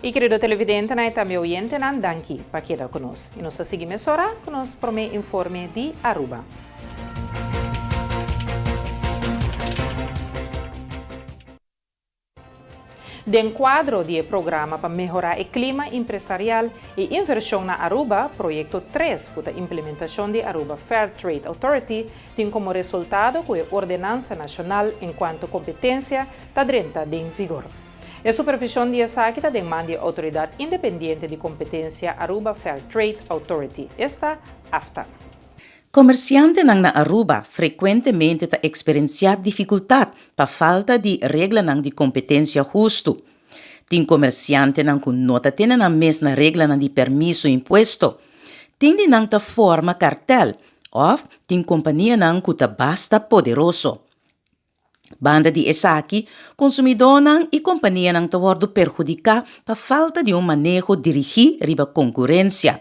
Y kerido televidentenan y tambe oyentenan, danki pa keda cu nos. Y nos ta sigui mesora cu nos prome informe di Aruba. Den cuadro di e programa pa mehora e clima empresarial y inversion na Aruba, Proyecto tres, cu ta implementacion di Aruba Fair Trade Authority, tin como resultado cu e Ordenansa Nacional encuanto Competencia ta drenta den vigor. E supervision di esaki ta den man di e Autoridad Independiente di Competencia Aruba Fair Trade Authority, esta AFTA. Komersiantenan na Aruba frekuentemente ta eksperensiá difikultat pa falta di reglanan di kompetensia hustu. Tin komersiantenan ku no ta tene nan mes na reglanan di permiso impuesto. Tin di nan ta forma kartèl òf tin kompanianan ku ta basta poderoso. Banda di esaki, konsumidónan i kompanianan ta wòrdu perhudiká pa falta di un maneho dirigí riba konkurensia.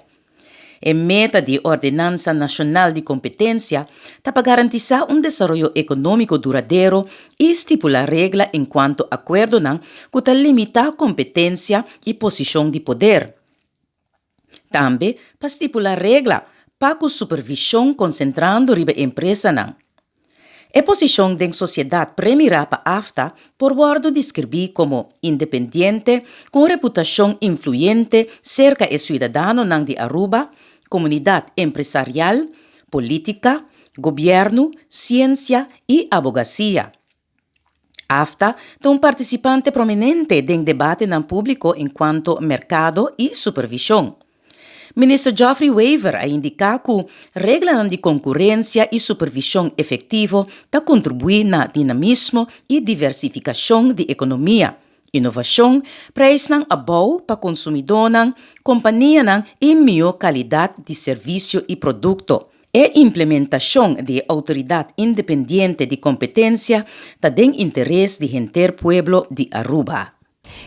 E meta di e Ordenansa Nashonal di Kompetensia ta pa garantisá un desaroyo ekonómiko duradero i stipulá regla enkuanto akuerdonan ku ta limitá kompetensia i posishon di poder. Tambe pa stipulá regla pa ku supervishon konsentrando riba e empresanan. E posishon den sosiedat premirá pa AFTA por wòrdu deskribí komo independiente ku un reputashon influyente serka e siudadanonan di Aruba, komunidat empresarial, polítika, gobièrnu, siensia i abogasia. AFTA ta un partisipante prominente den debatenan públiko enkuanto merkado i supervishon. Minister Geoffrey Wever a indiká ku reglanan di konkurensia i supervishon efektivo ta kontribuí na dinamismo i diversifikashon di ekonomia, inovashon, preisnan abou pa konsumidónan, kompanianan i mihó kalidat di servisio i produkto. E implementashon di e Outoridat Independiente di Kompetensia ta den interes di henter pueblo di Aruba.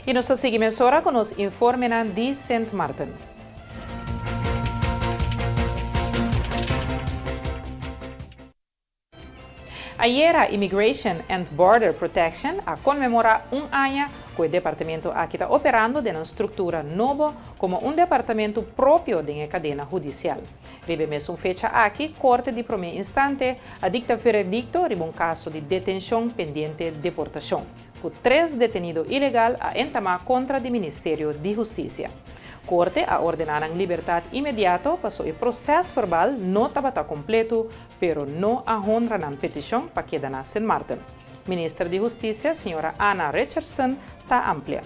I nos ta sigui mesora ku nos informenan di Sint Maarten. Ayera Immigration and Border Protection a konmemorá un aña ku e departamento aki ta operando den nan struktura nobo komo un departamento propio den e kadena hudisial. Riba e mesun fecha aki, Korte di Promé Instante a dikta veredikto riba un kaso di detenshon pendiente deportashon, ku tres detenido ilegal a entamá kontra di Ministerio di Hustisia. Korte a ordená nan libertat inmediato paso e proses verbal no tabata kompletu, pero no a honra nan petishon pa keda na Sint Maarten. Minister di Hustisia, señora Anna Richardson, ta amplia.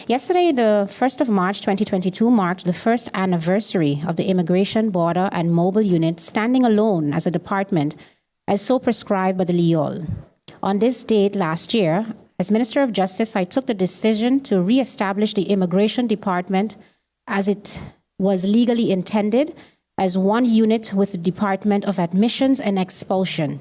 Yesterday, the 1st of March 2022 marked the first anniversary of the Immigration, Border and Mobile Unit standing alone as a department as so prescribed by the LIOL. On this date last year, as Minister of Justice, I took the decision to re-establish the Immigration Department as it was legally intended as one unit with the Department of Admissions and Expulsion.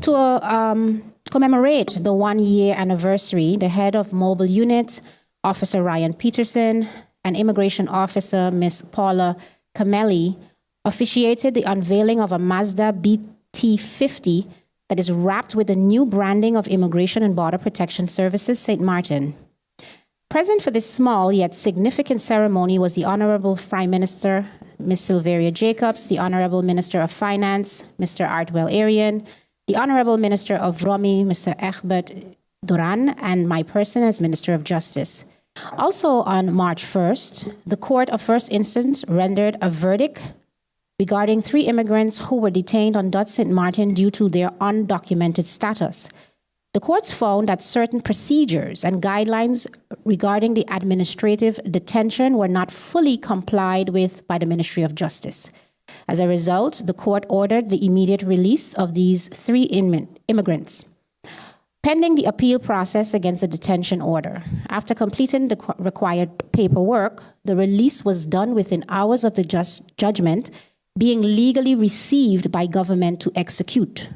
To um, commemorate the one year anniversary, the head of mobile unit, Officer Ryan Peterson, and Immigration Officer Ms. Paula Camelli officiated the unveiling of a Mazda BT50 that is wrapped with the new branding of Immigration and Border Protection Services St. Martin. Present for this small yet significant ceremony was the Honorable Prime Minister, Ms. Silveria Jacobs, the Honorable Minister of Finance, Mr. Artwell Arian, the Honorable Minister of Romi, Mr. Egbert Duran, and my person as Minister of Justice. Also on March 1st, the Court of First Instance rendered a verdict regarding three immigrants who were detained on Dutch St. Martin due to their undocumented status. The courts found that certain procedures and guidelines regarding the administrative detention were not fully complied with by the Ministry of Justice. As a result, the court ordered the immediate release of these three immigrants, pending the appeal process against the detention order. After completing the required paperwork, the release was done within hours of the judgment being legally received by government to execute.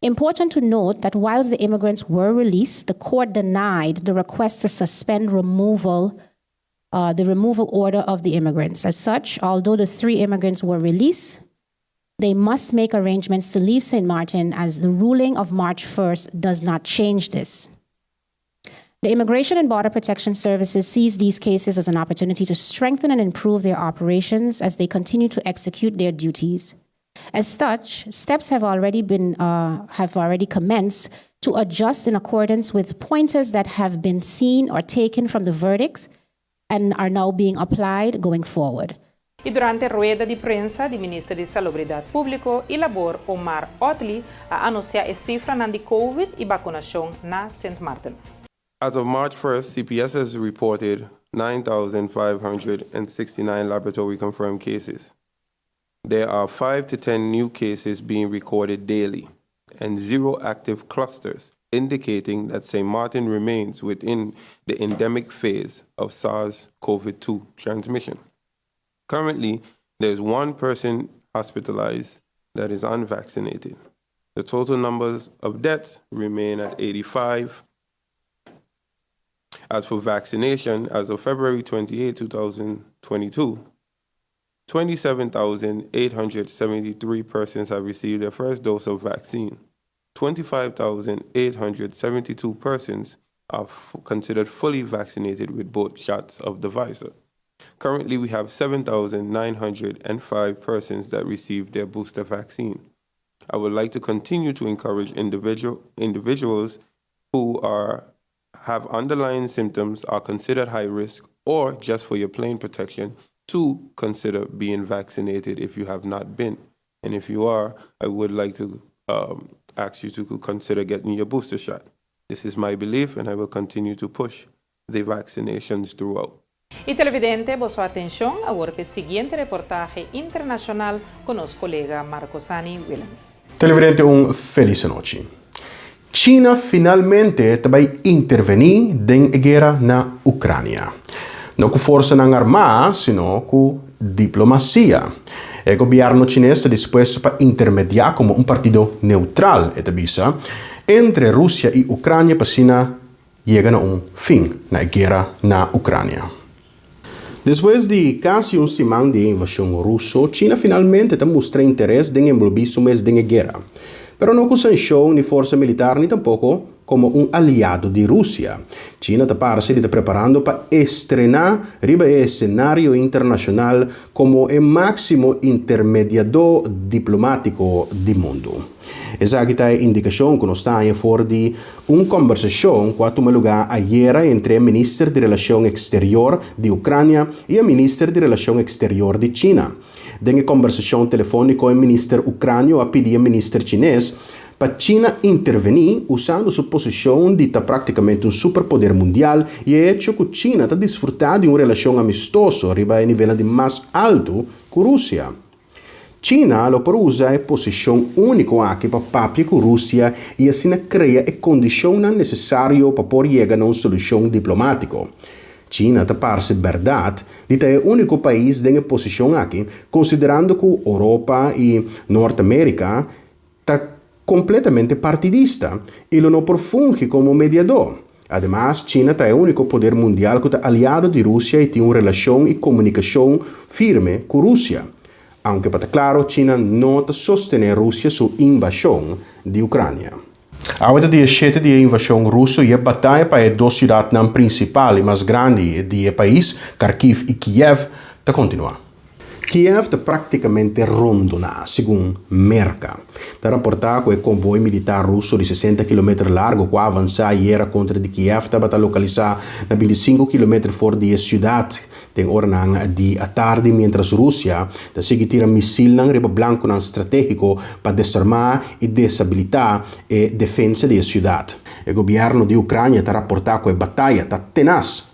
Important to note that whilst the immigrants were released, the court denied the request to suspend removal, uh, the removal order of the immigrants. As such, although the three immigrants were released, they must make arrangements to leave St. Martin as the ruling of March 1st does not change this. The Immigration and Border Protection Services sees these cases as an opportunity to strengthen and improve their operations as they continue to execute their duties. As such, steps have already been have already commenced to adjust in accordance with pointers that have been seen or taken from the verdicts and are now being applied going forward. Y durante rueda di prensa di Minister di Salubridad Publico y Labor Omar Otley a anuncia e cifra di COVID y vacunacion na St. Martin. As of March 1st, CPS has reported 9,569 laboratory confirmed cases. There are 5 to 10 new cases being recorded daily and zero active clusters, indicating that St. Martin remains within the endemic phase of SARS CoV 2 transmission. Currently, there's one person hospitalized that is unvaccinated. The total numbers of deaths remain at 85. As for vaccination, as of February 28, 2022, 27,873 persons have received their first dose of vaccine. 25,872 persons are considered fully vaccinated with both shots of the Pfizer. Currently, we have 7,905 persons that received their booster vaccine. I would like to continue to encourage individuals who are have underlying symptoms, are considered high risk, or just for your plain protection, to consider being vaccinated if you have not been. And if you are, I would like to ask you to consider getting your booster shot. This is my belief, and I will continue to push the vaccinations throughout. Y televidente, boso atencion awor pa e siguiente reportahe internacional cu nos colega Marco Sani Willems. Televidente, un feliz nochi. China finalmente ta bay interveni den e guera na Ucrania. No cu forsa arma, sino cu diplomacia. E gobierno Chines ta dispuesto pa intermedia como un partido neutral, e ta bisa, entre Rusia y Ucrania pa asina yega na un fin na e guera na Ucrania. Despues di casi un siman di invasion ruso, China finalmente ta mustra interes di envolvi su mes den e guera. Pero no cu sancion ni forsa militar ni tampoco como un aliado di Rusia. China ta parse di ta preparando pa estrena riba e escenario internacional como e maximo intermediador diplomatico di mundo. Esaki ta e indicacion cu nos ta for di un combersacion cu a tuma luga ayera entre e minister di Relacion Exterior di Ucrania y e minister di Relacion Exterior di China. Den e combersacion telefonico, e minister ucranio a pidi e minister Chines pa China interveni usando su posicion di ta practicamente un superpoder mundial y e hecho cu China ta disfruta di un relacion amistoso riba e nivel di mas halto cu Rusia. China lo por usa e posicion unico aki pa papia cu Rusia y asina crea e condicion necesario pa por yega na un solucion diplomatico. China ta parse berdad di ta e unico pais den e posicion aki, considerando cu Europa y Norteamerica ta completamente partidista y lo no por fungi como mediador. Ademas, China ta e unico poder mundial cu ta aliado di Rusia y tin un relacion y comunicacion firme cu Rusia. Aunke pa ta claro, China no ta sostene Rusia su invasion di Ucrania. Awe ta dia 7 di invasion ruso y e bataya pa e dos ciudadnan principal y mas grandi di e pais, Kharkiv y Kiev, ta continua. Kiev ta practicamente rondona, segun Merca. Ta raporta cu e convoy militar ruso di 60 km largo cu a avansa ayera contra di Kiev tabata localisa na 25 km for di e ciudad den oranan di atardi, mientras Rusia ta sigui tira misilnan riba blanconan strategico pa desarma y deshabilita e defensa di e ciudad. E gobierno di Ucrania ta raporta cu e bataya ta tenaz.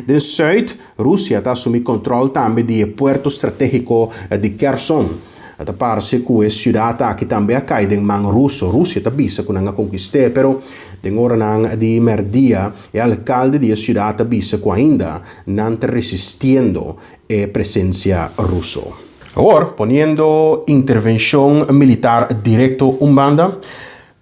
Den zuid, Rusia ta asumi control tambe di e puerto strategico di Kherson. Ta parse cu e ciudad aki tambe a cay den man ruso. Rusia ta bisa cu nan a conkist'e, pero den oranan di merdia, e alcalde di e ciudad ta bisa cu ainda nan ta resistiendo e presencia ruso. Awor, poniendo intervencion militar directo un banda,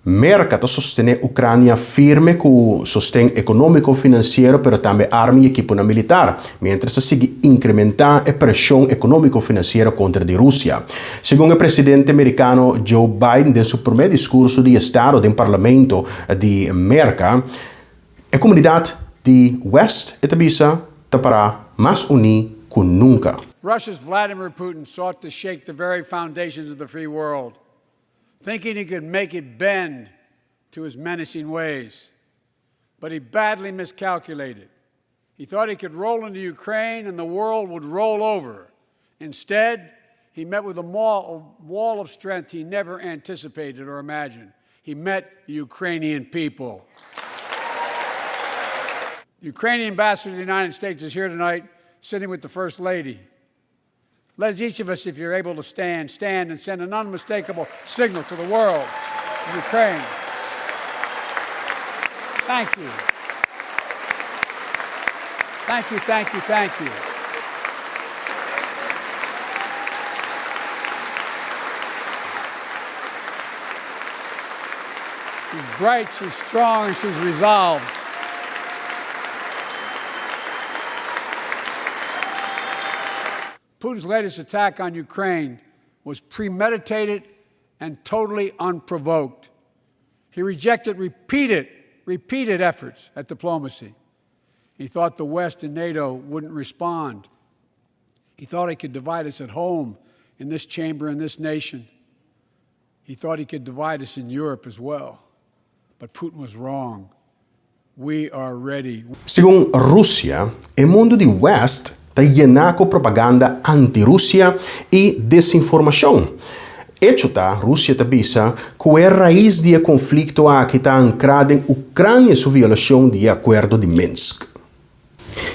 Merca ta sostene Ucrania firme cu sosten economico financiero, pero tambe arma y ekipo militar, mientras ta sigui incrementa e presion economico financiero contra di Rusia. Segun e presidente americano Joe Biden, den su prome discurso di Estado den Parlamento di Merca, e comunidad Di West, e ta bisa, ta pará mas uní ku nunka. Russia's Vladimir Putin sought to shake the very foundations of the free world, thinking he could make it bend to his menacing ways. But he badly miscalculated. He thought he could roll into Ukraine and the world would roll over. Instead, he met with a wall of strength he never anticipated or imagined. He met the Ukrainian people. The Ukrainian ambassador to the United States is here tonight, sitting with the First Lady. Let each of us, if you're able to stand, stand and send an unmistakable signal to the world of Ukraine. Thank you. Thank you, thank you, thank you. She's bright, she's strong, and she's resolved. Putin's latest attack on Ukraine was premeditated and totally unprovoked. He rejected repeated, repeated efforts at diplomacy. He thought the West and NATO wouldn't respond. He thought he could divide us at home, in this chamber, in this nation. He thought he could divide us in Europe as well. But Putin was wrong. We are ready. Segun Rusia, e mundu di West ta yená ku propaganda anti-Rusia i desinformashon. Echo ta, Rusia ta bisa ku e rais di e konflikto aki ta ankrá den Ukrania su violashon di e Akuerdo di Minsk.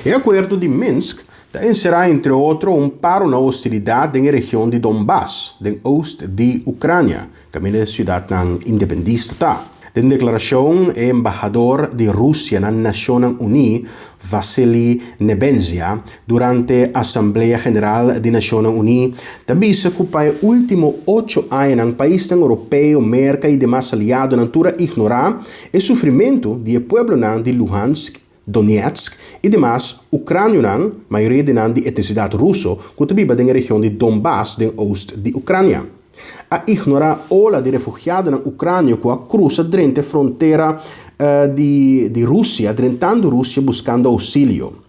E Akuerdo di Minsk ta enserá entre otro un paro na hostilidat den e region di Donbass, den oost di Ukrania, kaminda e siudatnan independista ta. Den deklarashon, e embahador di Rusia na Nashonnan Uní, Vasily Nebenzia, durante Asamblea General di Nashonnan Uní, ta bisa ku pa e último ocho añanan paisnan Europeo, Merka i demas aliadonan tur a ignorá e sufrimentu di e pueblonan di Luhansk Donetsk i demas ukranionan, mayoria di nan di etnisidat ruso, ku ta biba den e region di Donbass den oost di Ukrania. A ignorá ola di refugiadonan ukranio ku a krusa drenta e frontera di di Rusia drentando Rusia buskando ousilio.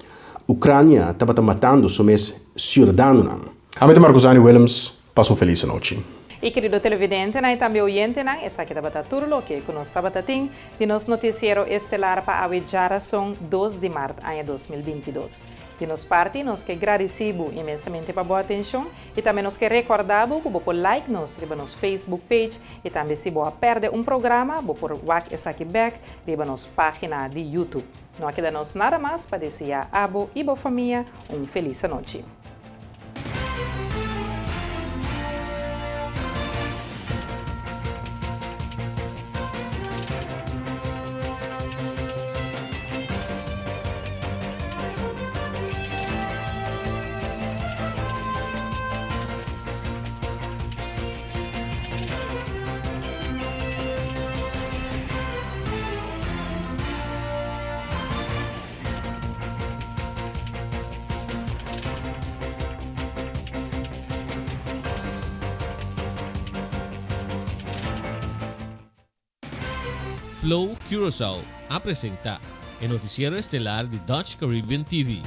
Ukrania tabata matando su mes siudadanonan. Ami ta Marcusani Willems, pasa un felis anochi. Y kerido televidentenan y tambe oyentenan, esaki tabata tur loke cu nos tabata tin di nos noticiero estelar pa awe djarason dos di mart aña 2022. Di nos parti nos ke gradici bo inmensamente pa bo atencion y tambe nos ke recorda bo cu bo por like nos riba nos Facebook page y tambe si bo a perde un programa bo por wak esaki bek riba nos pagina di YouTube. No a keda nos nada mas pa desea abo y bo famia un feliz anochi. Flow Curaçao a presenta e noticiero estelar di Dutch Caribbean TV.